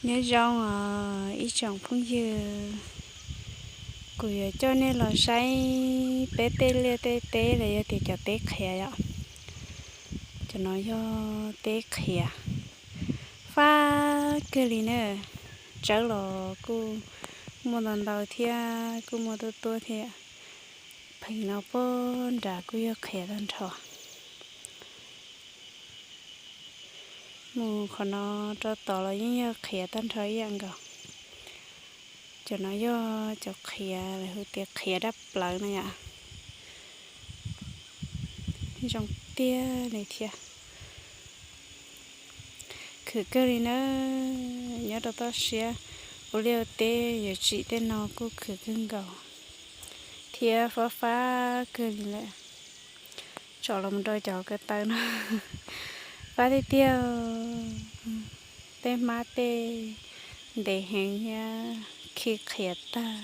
Nyob zoo os ib tsoom phooj ywg, kuv yuav coj nej los saib peb tej liaj tej teb los yog tias cov teb qhiav yom. Cov no yog teb qhiav, fab kawg li na. Tsawb los kuj muaj ntau ntau thiab, kuj muaj tuab tuab thiab. Pheem no puag nrad kuj yog qhiav tag nrho. Mus qhov no rau tod los yeej yog qhiav tag nrho ib yam nkaus. Cov no yog cov qhiav lawv hu tias qhiav dab plawv no yom. Zoo tiag li thiab. Khwv kawg li na, nyob rau toj siab ua liaj ua teb yuav tsim tej no kuj khwv kawg nkaus thiab fab fab kawg li lawm. Tsom los mus rau cov ko taw no, fab tiag tiag. Tej hmab tej ntev heev thiab khi qhiav tag.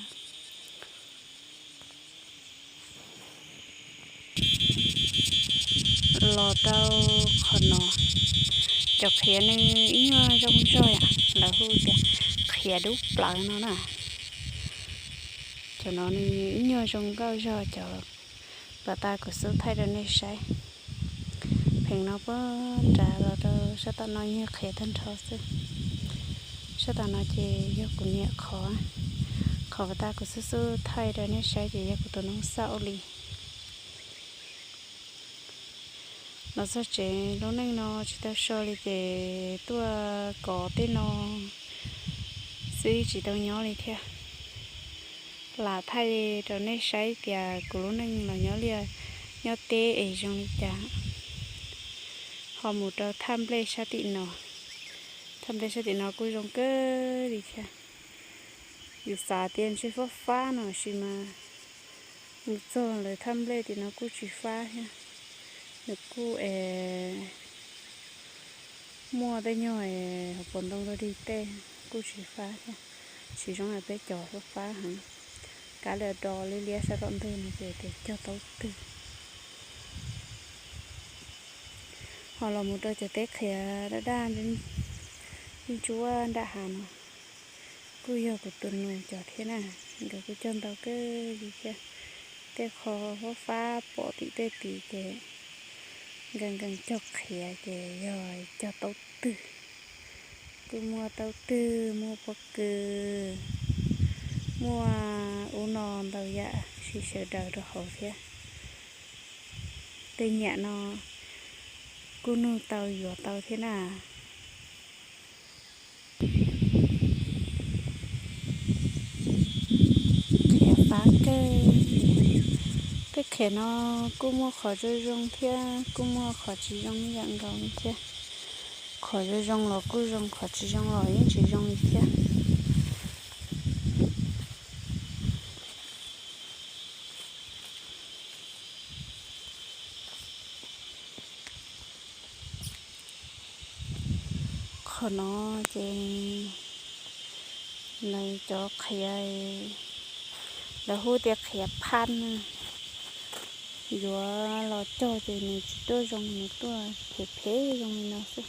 Los rau qhov no, cov qhiav nws ib nyuag zoo zog yom, lawv hu tias qhiav dub plawv no na. Cov no nws ib nyuag zoo nkauj zog cov pas tas kuv xub thaij rau nej saib. Pheem no puag nrad los rau sab tom no yog qhiav tag nrho xwb. Sab tom no ces yog kuv niam qhov, qhov pas tas kuv xub xub thaij rau nej saib ces yog kuv tus noob xaum li. Los txog tsev lub neej no tsis tau so li ces tuaj kov tej no xwb tsis tau nyob li thiab. Lam thaij rau nej saib tias kuv lub neej los nyob liaj nyob teb es zoo li cas. Ho mus rau thaj nplej sab tim no, thaj nplej sab tim no kuj zoo kawg li thiab. Yus xav tias ntshe fab fab no sis mas mus txog lawv thaj nplej tim no kuj tsis fab thiab. Nws kuj es muaj tej nyuag hauv paus ntoo rau dig tej kuj tsis fab thiab. Tsis zoo li peb cov fab fab heev, kav liam do liab liab sab tom ntug no ces tias cog taub twg. Ho los mus rau cov teb qhiav daj daj ntsuab nram hav no kuj yog kuv tus nus cov thiab na, nkawd kuj cog ntau kawg li thiab. Tej qho fab fab pom tim tej tid ces nkees nkees cog qhiav ces yog cog taub twg. Kuj muaj taub twg, muaj pob kws, muaj ub no ntau yam sib sawv daws rau hauv thiab. Tej nyam no kuj nug tau yuav tau thiab na. Qhiav fab kawg. Tej qhiav no kuj muaj qhov zoo zoo thiab kuj muaj qhov tsis zoo ib yam nkaus li thiab. Qhov zoo zoo los kuj zoo, qhov tsis zoo los yeej tsis zoo li thiab. Qhov no ces lawv cov qhiav, lawv hu tias qhiav phaj na, yuav los cog ces nws tsis tuaj zoo, nws tuaj phem phem zoo li no xwb.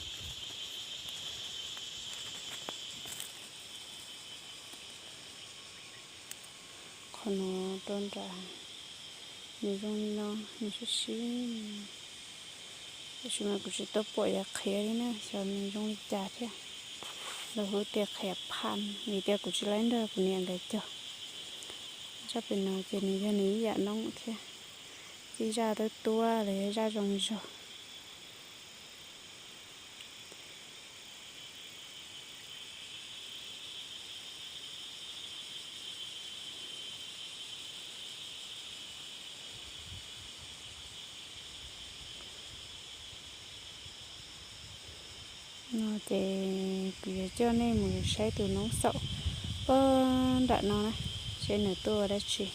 Qhov no rau nram, nws zoo li no, nws sib sib, tab sis mas kuv tsis tau pom yav qhiav li na, xyov nws zoo li cas thiab. Lawv hu tias qhiav phaj, vim tias kuv tsis laib nrog kuv niam nkawd cog. Zaj pem no ces nws yog nws ib yam noob thiab, ib zaj tuab tuab los yog zaj zoo zog. No ces kuv yuav coj nej mus saib tus noob xaum puag nram no na, seb nws tuaj ua dab tsi.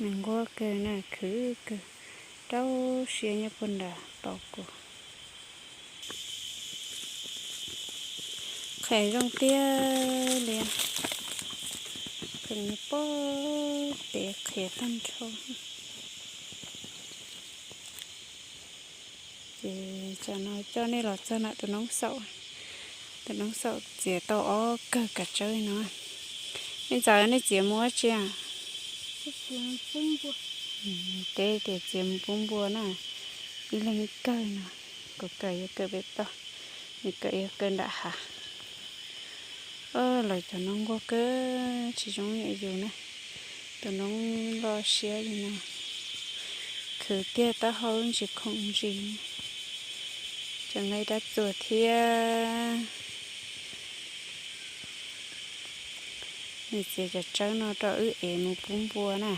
Nws nquag kawg na, khwv kawg, rau siab nyob puag nram tos kuv. Qhiav zoo tiag li, pheem nyob puag pem qhiav tag nrho. Ces tsam no coj nej los txog nram tus noob xaum, Tus noob xaum txiav tau ob kawg kav tsawb no. Nej ntxawm, nej txiav mus ua tsi? Teb tias txiav mus pub npua na. Ib leeg ib kawg no. Kuv kawm yuav kawm pem toj, nws kawm yuav kawm nram hav. Lawv cov noob nquag kawg tsis zoo li yus na. Tus noob loj siab li no, khwv tiag, taub hau ntsis khoom ntsis, tseem nqa dab txuas thiab. Nws txiav cov tsawb no rau wb ev mus pub npua na.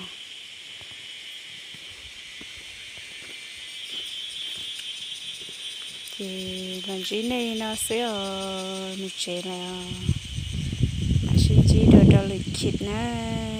Ces los ntsib nej no xwb os, mus tsev lawm os. Mam sib ntsib dua rau lwm channel na.